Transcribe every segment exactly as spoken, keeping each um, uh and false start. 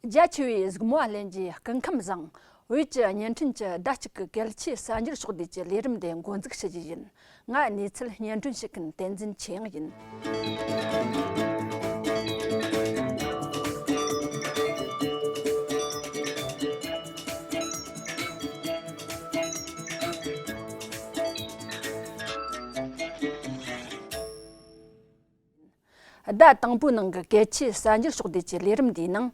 རྒྱ་ཆེ་བའི་གཟིགས་མོ་བ་ལྷན་རྒྱས་སྐུ་ཁམས་བཟང་། བོད་ཀྱི་བརྙན་འཕྲིན་གྱི་ཟླ་གཅིག་གི་གལ་ཆེའི་གསར་འགྱུར་ཕྱོགས་བསྡུས་ཀྱི་ལས་རིམ་དེ་འགོ་འཛུགས་ཞུ་རྒྱུ་ཡིན། ང་གནས་ཚུལ་སྙན་སྒྲོན་ཞུ་མཁན་བསྟན་འཛིན་ཆོས་དབྱངས་ཡིན། ཟླ་དང་པོའི་ནང་གི་གལ་ཆེའི་གསར་འགྱུར་ཕྱོགས་བསྡུས་ཀྱི་ལས་རིམ་འདིའི་ནང་།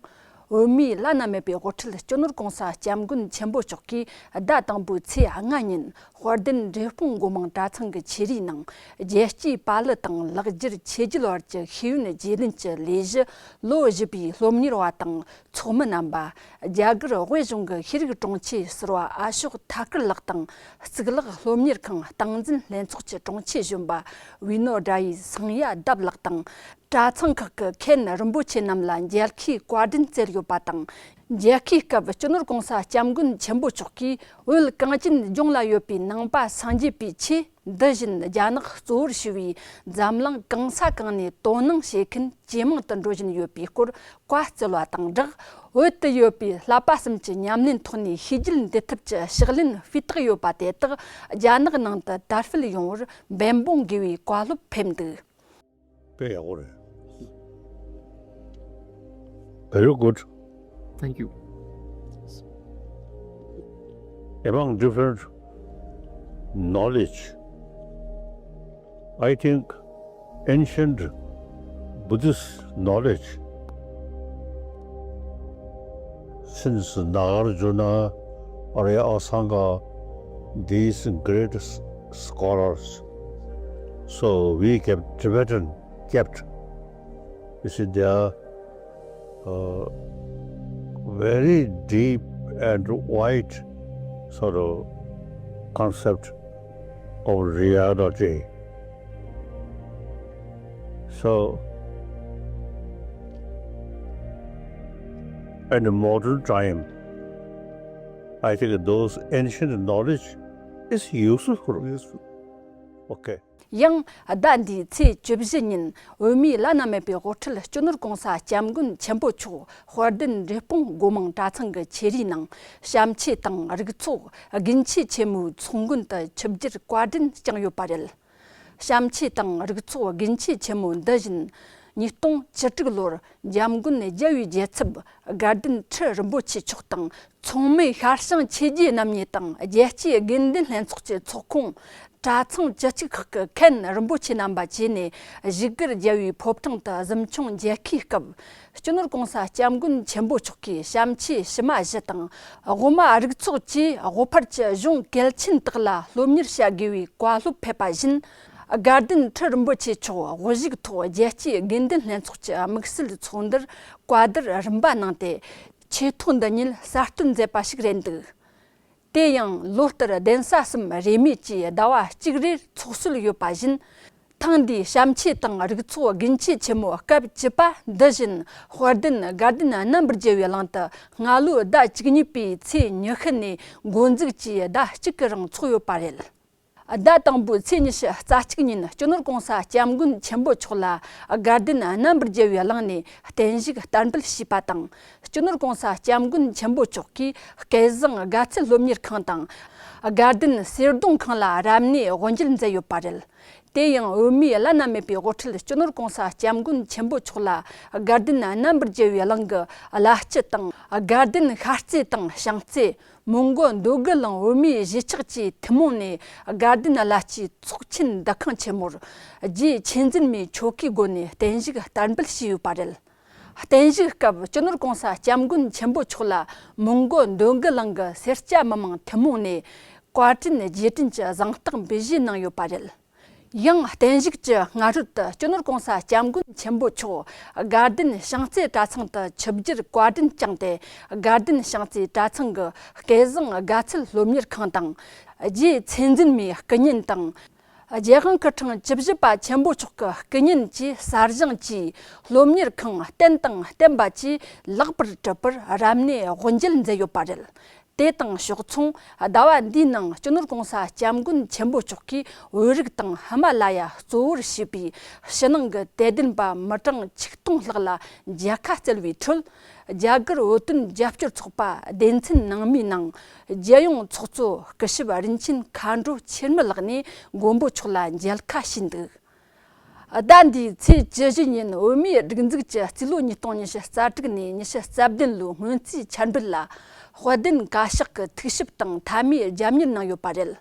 བོད་མིའི་བླ་ན་མེད་པའི་དབུ་ཁྲིད་སྤྱི་ནོར་༸གོང་ས་༸སྐྱབས་མགོན་ཆེན་པོ་མཆོག་གིས་ཟླ་དང་པོའི་ཚེས་ལྔ་ཉིན་དཔལ་ལྡན་འབྲས་སྤུངས་སྒོ་མང་གྲྭ་ཚང་གི་ཆོས་རའི་ནང་རྒྱལ་གཅེས་དཔའ་བླུ་དང་ལེགས་སྦྱར་ཆོས་བརྒྱུད་བར་གྱི་ཤེས་ཡོན་རྗེས་ལེན་གྱི་ལས་གཞི་ལོ་བཞི་པའི་སློབ་གཉེར་བ་དང་ཚོགས་མི་རྣམ་པ། རྒྱ་གར་དབུས་གཞུང་གི་ཤེས་རིག་དྲུང་ཆེ་ཟུར་པ་ཨ་ཤོག་ཐ་ཀར་ལགས་དང་། གཙུག་ལག་སློབ་གཉེར་ཁང་སྟངས་འཛིན་ལྷན་ཚོགས་ཀྱི་དྲུང་ཆེ་གཞོན་པ་བི་ནོ་ཌ་ཡི་སངས་ཡ་དབ་ལགས་དང་། གྲྭ་ཚང་ཁག་གི་མཁན་རིན་པོ་ཆེ་རྣམས་ལ་མཇལ་ཁའི་བཀའ་དྲིན་སྩལ་ཡོད་པ་དང་། མཇལ་ཁའི་སྐབས་སྤྱི་ནོར་༸གོང་ས་༸སྐྱབས་མགོན་ཆེན་པོ་མཆོག་གིས་བོད་གངས་ཅན་ལྗོངས་ལ་ཡོད་པའི་ནང་པ་སངས་རྒྱས་པའི་ཆོས་འདི་བཞིན་རྒྱ་ནག་གཙོ་བོར་ཞུ་བའི་འཛམ་གླིང་གང་ས་གང་ནས་དོ་སྣང་བྱེད་མཁན་ཇེ་མང་དུ་འགྲོ་བཞིན་ཡོད་པའི་སྐོར་བཀའ་སྩལ་བ་དང་སྦྲགས། བོད་དུ་ཡོད་པའི་བསླབ་པ་གསུམ་གྱི་ཉམས་ལེན་ཐོག་ནས་ཤེས་རྒྱུད་འདེད་ཐབས་ཀྱི་ཕྱག་ལེན་སྤུས་དག་ཡོད་པ་དེ་དག་རྒྱ་ནག་ནང་དུ་དར་སྤེལ་ཡོང་བར་འབད་འབུངས་དགོས་པའི་བཀའ་སློབ་ཕེབས་འདུག། དཔེ་ཡག་པོ་རེད། Very good. Thank you. Among different knowledge, I think ancient Buddhist knowledge, since Nagarjuna, Arya Asanga, these great s- scholars, so we kept Tibetan kept. You see, they are uh, very deep and wide sort of concept of reality. So, in the modern time, I think those ancient knowledge is useful. Useful. Okay. ཡང་ཟླ་འདིའི་ཚེས་བཅུ་བཞི་ཉིན་བོད་མིའི་བླ་ན་མེད་པའི་དབུ་ཁྲིད་སྤྱི་ནོར་༸གོང་ས་༸སྐྱབས་མགོན་ཆེན་པོ་མཆོག་དཔལ་ལྡན་འབྲས་སྤུངས་སྒོ་མང་གྲྭ་ཚང་གི་ཆོས་རའི་ནང་བྱམས་ཆོས་དང་རིག་ཚོགས་དགེ་མཆེད་ཆེན་མོའི་ཚོགས་མགོན་དུ་ཆིབས་བསྒྱུར་བཀའ་དྲིན་བསྐྱངས་ཡོད་པ་རེད། བྱམས་ཆོས་དང་རིག་ཚོགས་དགེ་མཆེད་ཆེན་མོ་འདི་བཞིན་ཉིས་སྟོང་བཅུ་དྲུག་ལོར་འཇམ་མགོན་རྒྱལ་བའི་རྒྱལ་ཚབ་དགའ་ལྡན་ཁྲི་རིན་པོ་ཆེ་མཆོག་དང་། མཚུངས་མེད་ཤར་བྱང་ཆོས་རྗེ་རྣམ་གཉིས་དང་རྒྱལ་གཅེས་དགེ་འདུན་ལྷན་ཚོགས་ཀྱི་ཚོགས་ཁོངས་གྲྭ་ཚང་བཅུ་གཅིག་ཁག་གི་མཁན་རིན་པོ་ཆེ་རྣམ་པ་བཅས་ནས་བཞུགས་སྒར་རྒྱལ་བའི་ཕོ་བྲང་དུ་གཟིམ་ཆུང་མཇལ་ཁའི་སྐབས། སྤྱི་ནོར་༸གོང་ས་༸སྐྱབས་མགོན་ཆེན་པོ་མཆོག་གིས་བྱམས་ཆོས་ཕྱི་མ་བཞི་དང་དབུ་མ་རིག་ཚོགས་བཅས་དབུ་ཕར་གྱི་གཞུང་གལ་ཆེན་དག་ལ་སློབ་གཉེར་བྱ་དགོས་པའི་བཀའ་སློབ་ཕེབས་པ་བཞིན། དགའ་ལྡན་ཁྲི་རིན་པོ་ཆེ་མཆོག་དབུ་བཞུགས་ཐོག་རྒྱལ་གཅེས་དགེ་འདུན་ལྷན་ཚོགས་ཀྱི་དམིགས་བསལ་ཚོགས་འདུར་བཀའ་བསྡུར་རིམ་པ་གནང་སྟེ། ཆོས་ཐོག་འདི་ཉིད་གསར་གཏོད་མཛད་པ་ཞིག་རེད་འདུག། དེ་ཡང་ལོ་ལྟར་གདན་ས་གསུམ་རེས་མོས་ཀྱིས་ཟླ་བ་གཅིག་རེར་ཚོགས་སྲོལ་ཡོད་པ་བཞིན། ཐེངས་འདིའི་བྱམས་ཆོས་དང་རིག་ཚོགས་དགེ་མཆེད་ཆེན་མོ་སྐབས་བཅུ་པ་འདི་བཞིན་དཔལ་ལྡན་དགའ་ལྡན་རྣམ་པར་རྒྱལ་བའི་གླིང་དུ་སྔ་ལོའི་ཟླ་བཅུ་གཉིས་པའི་ཚེས་ཉི་ཤུ་ནས་འགོ་འཛུགས་ཀྱིས་ཟླ་གཅིག་གི་རིང་འཚོགས་ཡོད་པ་རེད། ཟླ་དང་པོའི་ཚེས་ཉི་ཤུ་རྩ་གཅིག་ཉིན་སྤྱི་ནོར་༸གོང་ས་༸སྐྱབས་མགོན་ཆེན་པོ་མཆོག་ལ་དགའ་ལྡན་རྣམ་པར་རྒྱལ་བའི་གླིང་ནས་བརྟན་བཞུགས་བསྟར་འབུལ་ཞུས་པ་དང་། སྤྱི་ནོར་༸གོང་ས་༸སྐྱབས་མགོན་ཆེན་པོ་མཆོག་གིས་སྐལ་བཟང་དགའ་ཚལ་སློབ་གཉེར་ཁང་དང་། དགའ་ལྡན་གསེར་སྡོང་ཁང་ལ་རབ་གནས་དབུ་འབྱེད་མཛད་ཡོད་པ་རེད། དེ་ཡང་བོད་མིའི་བླ་ན་མེད་པའི་དབུ་ཁྲིད་སྤྱི་ནོར་༸གོང་ས་༸སྐྱབས་མགོན་ཆེན་པོ་མཆོག་ལ་དགའ་ལྡན་རྣམ་པར་རྒྱལ་བའི་གླིང་གི་བླ་སྤྱི་དང་། དགའ་ལྡན་ཤར་རྩེ་དང་བྱང་རྩེ། མོན་གྷོ་འདོད་རྒུ་གླིང་བོད་མིའི་གཞིས་ཆགས་བཅས་ཐུན་མོང་ནས་དགའ་ལྡན་བླ་སྤྱིའི་ཚོགས་ཆེན་འདུ་ཁང་ཆེན་མོར་རྗེ་ཆོས་འཛིན་མའི་ཆོ་གའི་སྒོ་ནས་བརྟན་བཞུགས་བསྟར་འབུལ་ཞུས་ཡོད་པ་རེད། བརྟན་བཞུགས་སྐབས་སྤྱི་ནོར་༸གོང་ས་༸སྐྱབས་མགོན་ཆེན་པོ་མཆོག་ལ་མོན་གྷོ་འདོད་རྒུ་གླིང་གི་སེར་སྐྱ་མི་མང་ཐུན་མོང་ནས་བཀའ་དྲིན་རྗེས་དྲན་གྱི་གཟེངས་རྟགས་འབུལ་བཞེས་གནང་ཡོད་པ་རེད། ཡང་བརྟན་བཞུགས་ཀྱི་སྔ་རོལ་དུ་སྤྱི་ནོར་༸གོང་ས་༸སྐྱབས་མགོན་ཆེན་པོ་མཆོག་དགའ་ལྡན་བྱང་རྩེ་གྲྭ་ཚང་དུ་ཆིབས་བསྒྱུར་བཀའ་དྲིན་བསྐྱངས་ཏེ། དགའ་ལྡན་བྱང་རྩེ་གྲྭ་ཚང་གི་སྐལ་བཟང་དགའ་ཚལ་སློབ་གཉེར་ཁང་དང་། རྗེ་ཚེ་འཛིན་མའི་སྐུ་བརྙན་དང་། རྒྱལ་དབང་སྐུ་ཕྲེང་བཅུ་བཞི་པ་ཆེན་པོ་མཆོག་གི་སྐུ་བརྙན་གྱི་གསར་བཞེངས་ཀྱིས་སློབ་གཉེར་ཁང་རྟེན་དང་བརྟེན་པ་བཅས་ལེགས་པར་གྲུབ་པར་རབ་གནས་དབུ་འབྱེད་མཛད་ཡོད་པ་རེད། དེ་དང་ཕྱོགས་མཚུངས། ཟླ་བ་འདིའི་ནང་སྤྱི་ནོར་༸གོང་ས་༸སྐྱབས་མགོན་ཆེན་པོ་མཆོག་གིས་བོད་རིགས་དང་ཧི་མ་ལ་ཡ་གཙོ་བོར་བྱས་པའི་ཕྱི་ནང་གི་དད་ལྡན་པ་མི་གྲངས་ཆིག་སྟོང་ལྷག་ལ་མཇལ་ཁ་བསྩལ་བའི་ཁྲོད། རྒྱ་གར་བོད་དོན་རྒྱབ་སྐྱོར་ཚོགས་པ་སྡེ་ཚན་ནང་མའི་ནང་རྒྱལ་ཡོངས་ཚོགས་གཙོ་སྐུ་ཞབས་རིན་ཆེན་མཁའ་འགྲོ་ཆེར་མི་ལགས་ནས་མགོན་པོ་མཆོག་ལ་མཇལ་ཁ་ཞུས་འདུག་ཟླ་འདིའི་ཚེས་བཅུ་བཞི་ཉིན་བོད་མིའི་སྒྲིག་འཛུགས་ཀྱི་རྩིས་ལོ་ཉིས་སྟོང་ཉི་ཤུ་རྩ་དྲུག་ནས་ཉི་ཤུ་རྩ་བདུན་ལོའི་སྔོན་རྩིས་འཆར་འབུལ་ལ་དཔལ་ལྡན་བཀའ་ཤག་གི་ཐུགས་ཞིབ་དང་མཐའ་མའི་རྒྱབ་གཉེར་གནང་ཡོད་པ་རེད།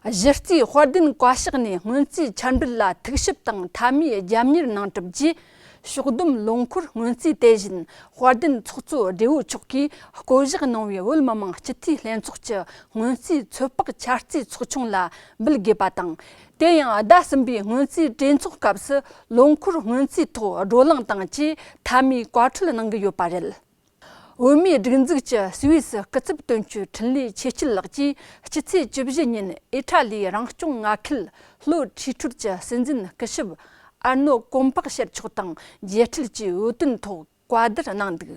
གཞི་རྩའི་དཔལ་ལྡན་བཀའ་ཤག་ནས་སྔོན་རྩིས་འཆར་འབུལ་ལ་ཐུགས་ཞིབ་དང་མཐའ་མའི་རྒྱབ་གཉེར་གནང་གྲུབ་རྗེས། ཕྱོགས་བསྡོམས་ལོ་འཁོར་སྔོན་རྩིས་དེ་བཞིན་དཔལ་ལྡན་ཚོགས་གཙོ་སྦྲེལ་པོ་མཆོག་གིས་བསྐོ་གཞག་གནང་བའི་བོད་མི་མང་སྤྱི་འཐུས་ལྷན་ཚོགས་ཀྱི་སྔོན་རྩིས་ཚོད་དཔག་འཆར་རྩིས་ཚོགས་ཆུང་ལ་འབུལ་དགོས་པ་དང་། དེ་ཡང་ཟླ་གསུམ་པའི་སྔོན་རྩིས་གྲོས་ཚོགས་སྐབས་སུ་ལོ་འཁོར་སྔོན་རྩིས་ཐོག་བགྲོ་གླེང་དང་བཅས་མཐའ་མའི་བཀའ་འཁྲོལ་གནང་གི་ཡོད་པ་རེད། བོད་མིའི་སྒྲིག་འཛུགས་ཀྱི་སུད་སི་སྐུ་ཚབ་དོན་གཅོད་འཕྲིན་ལས་ཆོས་སྐྱིད་ལགས་ཀྱིས་སྤྱི་ཚེས་བཅུ་བཞི་ཉིན་ཨི་ཊ་ལིའི་རང་སྐྱོང་མངའ་ཁུལ་ལྷོ་ཁྲི་ཊོར་གྱི་སྲིད་འཛིན་སྐུ་ཞབས་ཨར་ནོ་ཀོམ་པག་ཤེར་མཆོག་དང་མཇལ་འཕྲད་ཀྱིས་བོད་དོན་ཐོག་བཀའ་བསྡུར་གནང་འདུག་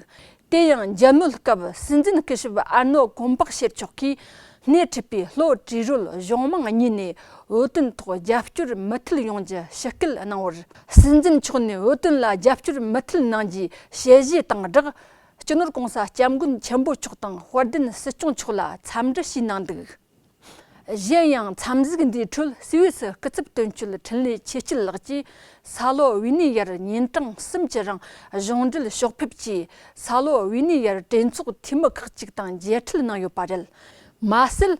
དེ་ཡང་མཇལ་མོལ་སྐབས་སྲིད་འཛིན་སྐུ་ཞབས་ཨར་ནོ་ཀོམ་པག་ཤེར་མཆོག་གིས་སྣེ་ཁྲིད་པའི་ལྷོ་ཀྲི་རོལ་གཞུང་མང་གཉིས་ནས་བོད་དོན་ཐོག་རྒྱབ་སྐྱོར་མུ་མཐུད་ཡོང་རྒྱུ་ཞུ་སྐུལ་གནང་བར། སྲིད་འཛིན་མཆོག་ནས་བོད་དོན་ལ་རྒྱབ་སྐྱོར་མུ་མཐུད་གནང་རྒྱུའི་ཞལ་བཞེས་དང་སྦྲགས། སྤྱི་ནོར་༸གོང་ས་༸སྐྱབས་མགོན་ཆེན་པོ་མཆོག་དང་དཔལ་ལྡན་སྲིད་སྐྱོང་མཆོག་ལ་འཚམས་འདྲི་ཞུས་གནང་འདུག་གཞན་ཡང་། འཚམས་གཟིགས་འདིའི་ཁྲོད་སུད་སི་སྐུ་ཚབ་དོན་གཅོད་འཕྲིན་ལས་ཆོས་སྐྱིད་ལགས་ཀྱིས་ས་ལོ་ཝི་ནི་ཡར་ཉིན་གྲངས་གསུམ་གྱི་རིང་གཞུང་འབྲེལ་ཕྱོགས་ཕེབས་ཀྱིས་ས་ལོ་ཝི་ནི་ཡར་གྲོས་ཚོགས་འཐུས་མི་ཁག་ཅིག་དང་མཇལ་འཕྲད་གནང་ཡོད་པ་རེད། མ་ཟད།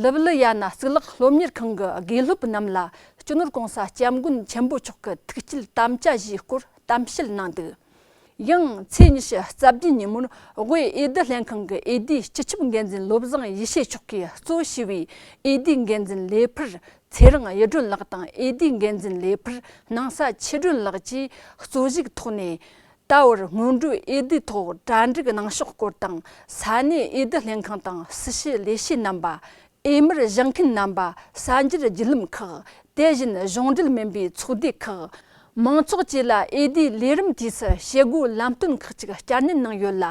ལིབ་ལི་ཡ་ན་གཙུག་ལག་སློབ་གཉེར་ཁང་གི་དགེ་སློབ་རྣམས་ལ་སྤྱི་ནོར་༸གོང་ས་༸སྐྱབས་མགོན་ཆེན་པོ་མཆོག་གི་ཐུགས་སྐྱེད་དམ་བཅའ་བཞིའི་སྐོར་གཏམ་བཤད་གནང་འདུག་ཡང་ཚེས་ཉི་ཤུ་རྩ་བདུན་ཉིན་མོར་དབུས་འོས་བསྡུ་ལྷན་ཁང་གི་འོས་བསྡུའི་སྤྱི་ཁྱབ་འགན་འཛིན་བློ་བཟང་ཡེ་ཤེས་མཆོག་གིས་གཙོ་བྱས་པའི་འོས་བསྡུའི་འགན་འཛིན་ལས་འཕུར་ཚེ་རིང་གཡུ་སྒྲོན་ལགས་དང་འོས་བསྡུའི་འགན་འཛིན་ལས་འཕུར་སྣང་ས་ཆོས་སྒྲོན་ལགས་ཀྱིས་གཙོ་གཞུག་ཐོག་ནས། ད་བར་སྔོན་འགྲོའི་འོས་བསྡུའི་ཐོག་གྲ་སྒྲིག་གནང་ཕྱོགས་སྐོར་དང་། ས་གནས་འོས་བསྡུ་ལྷན་ཁང་དང་སྲི་ཞུ་ལས་བྱེད་རྣམ་པ། འོས་མིར་བཞེངས་མཁན་རྣམ་པ། གསར་འགྱུར་བརྒྱུད་ལམ་ཁག་དེ་བཞིན་གཞུང་འབྲེལ་མིན་པའི་ཚོགས་སྡེ་ཁག་མང་ཚོགས་བཅས་ལ་འོས་བསྡུའི་ལས་རིམ་དུས་སུ་བྱེད་སྒོའི་ལམ་སྟོན་ཁག་ཅིག་བསྐྱར་ནན་གནང་ཡོད་ལ།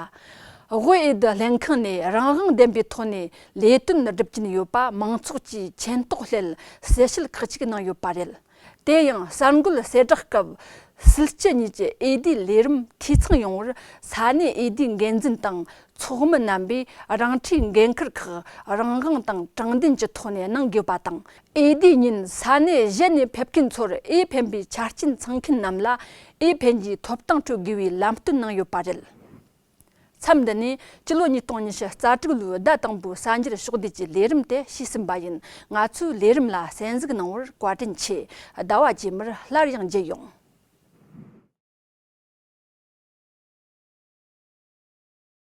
དབུས་འོས་བསྡུ་ལྷན་ཁང་ནས་རང་དབང་ལྡན་པའི་ཐོག་ནས་ལས་དོན་སྒྲུབ་ཀྱིན་ཡོད་པ་མང་ཚོགས་ཀྱིས་མཁྱེན་རྟོགས་སླད་གསལ་བཤད་ཁག་ཅིག་གནང་ཡོད་པ་རེད། དེ་ཡང་གསར་འགོད་གསལ་བསྒྲགས་སྐབས་སྲིད་སྤྱི་གཉིས་ཀྱི་འོས་བསྡུའི་ལས་རིམ་འཐུས་ཚང་ཡོང་བར་ས་གནས་འོས་བསྡུའི་འགན་འཛིན་དང་ཚོགས་མི་རྣམ་པས་རང་འཁྲིའི་འགན་འཁུར་ཁག་རང་དབང་དང་དྲང་བདེན་གྱི་ཐོག་ནས་གནང་དགོས་པ་དང་། འོས་བསྡུའི་ཉིན་ས་གནས་གཞན་ནས་ཕེབས་མཁན་ཚོར་འོས་འཕེན་པའི་ཆ་རྐྱེན་ཚང་མཁན་རྣམས་ལ་འོས་འཕེན་རྒྱུའི་ཐོབ་ཐང་སྤྲོད་དགོས་པའི་ལམ་སྟོན་གནང་ཡོད་པ་རེད། མཚམས་འདི་ནས་སྤྱི་ལོ་ཉིས་སྟོང་ཉི་ཤུ་རྩ་དྲུག་ལོའི་ཟླ་དང་པོའི་གསར་འགྱུར་ཕྱོགས་བསྡུས་ཀྱི་ལས་རིམ་དེ་ཞུས་ཟིན་པ་ཡིན། ང་ཚོའི་ལས་རིམ་ལ་གསན་གཟིགས་གནང་བར་བཀའ་དྲིན་ཆེ། ཟླ་བ་རྗེས་མར་སླར་ཡང་མཇལ་ཡོང་།